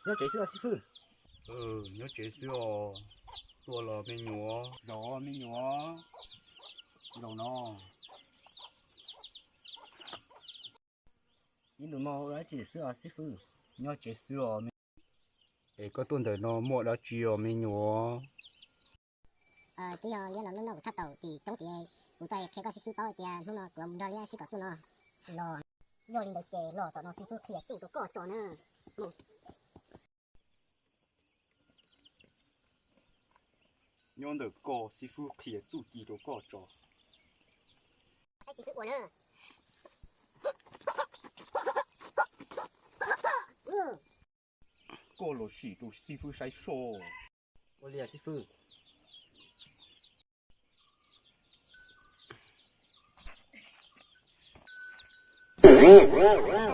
Nyob tsev xwb os xib fwb. Nyob tsev xwb os. Tuaj los me nyuam. Zaum me nyuam. Zaum no. Ib ntus no ua dab tsi xwb os xib fwb? Nyob tsev xwb os me. Es koj tuaj ntawm no muaj dab tsi os me nyuam? Twb yog liab los lub noj kuv thaj taum tim roob tid, kuv tuaj qhia koj xib fwb paub tias hnub no kuv mus nrog liab sib kom txuj no. Los yog li ntawd ces los tom no xib fwb qhia txuj rau koj tso na. Nyob ntawm koj xib fwb qhia txuj ci rau koj tso. Saib xib fwb ua na. Koj los sim rau xib fwb saib soj. Ua li xib fwb. Ib lub, yog lub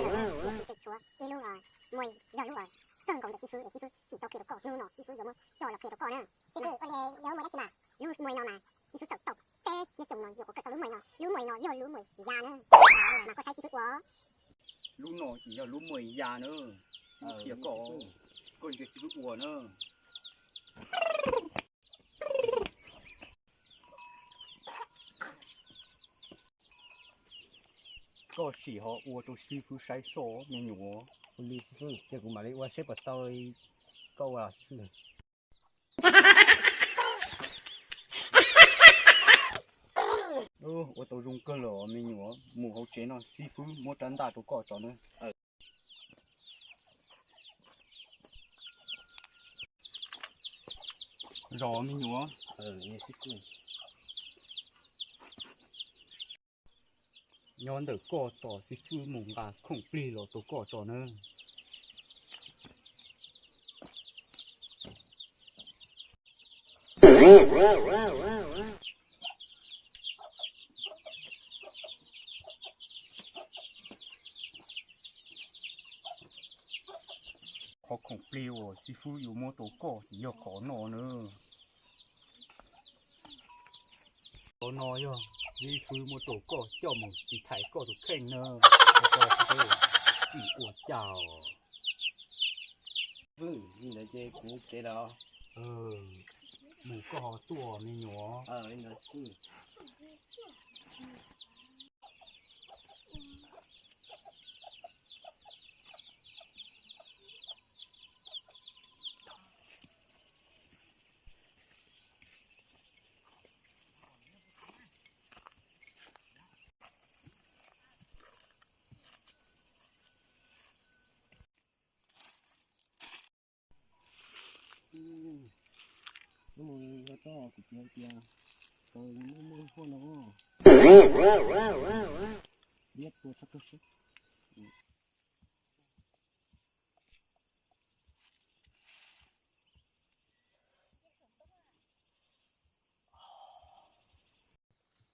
txawj nkaus ntawm xib fwb es xib fwb tsis tau qhia rau koj, hnub no xib fwb yuav muab coj los qhia rau koj na. Xib fwb, ua li lub muaj dab tsi mas, lub muaj no mas xib fwb tawm tau peb txhiab xyoo no yuav qhov koj tau lub muaj no. Lub muaj no yog lub muaj ya na. Mas koj saib xib fwb ua. Lub no ces yog lub muaj ya na. Xib fwb qhia koj, koj ntsia xib fwb ua na. Koj sim ho ua rau xib fwb saib soj me nyuam. Ua li xib fwb, ces kuv mam li ua saib puas tau li koj ua xib fwb. Ua tau zoo kawg lawm me nyuam, mus hauv tsev no xib fwb muab rab ntaj rau koj tso na. Zos me nyuam. Nyob ntawm koj tos xib fwb mus nqa khoom plig los rau koj tso na. Qhov khoom plig uas xib fwb yuav muab rau koj ces yog qhov no na. Qhov no yog xib fwb muab rau koj coj mus tiv thaiv koj tus kheej na. Tsis ua cas os. Li ntawd ces kuv tsev lawm. Mus koj ho tuaj me nyuam. Lub mus yog toj kuv txiv hais tias tau muaj muaj huaj no. Liab tua txhob tuag sib.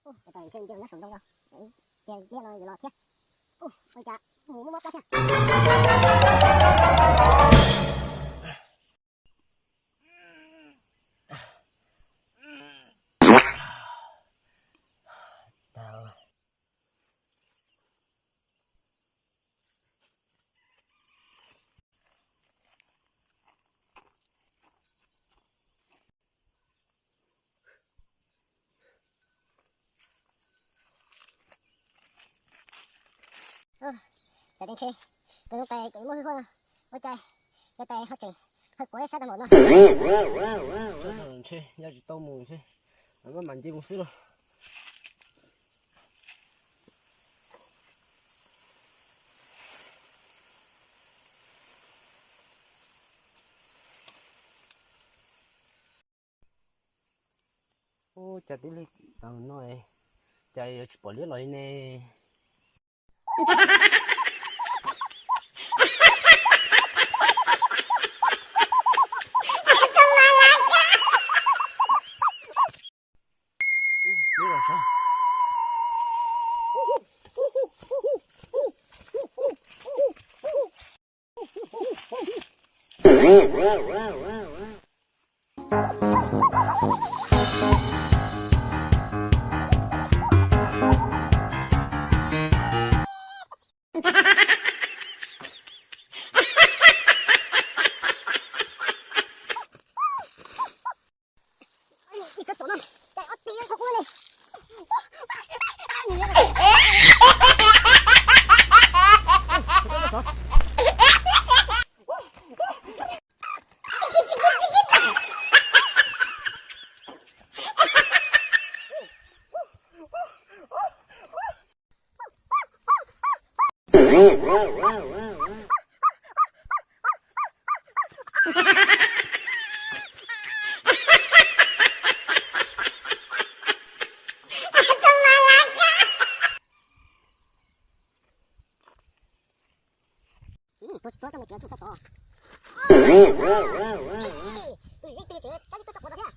Ua cas ntshe nce nyob saum ntoo no, tias liab no yuav los thiab. Ua cas mus muaj mob pob thiab. Cas tes ntshe kuv zoo tais kuv muaj hwj huaj no, ua cas yog tais ho tseem hawm kuv ib sab tag npaum no. Sab tag ntshe yog tsis tau mus ntshe, mam nce mus xwb los. Ua cas tib li tau no, cas yuav tsis pom liab los li ne? Liab los sav. Tuag tsis tuag coj mus tsuav tsuj txog tod. Tus yeej twg tseem cab yeej tuaj tso quav no thiab.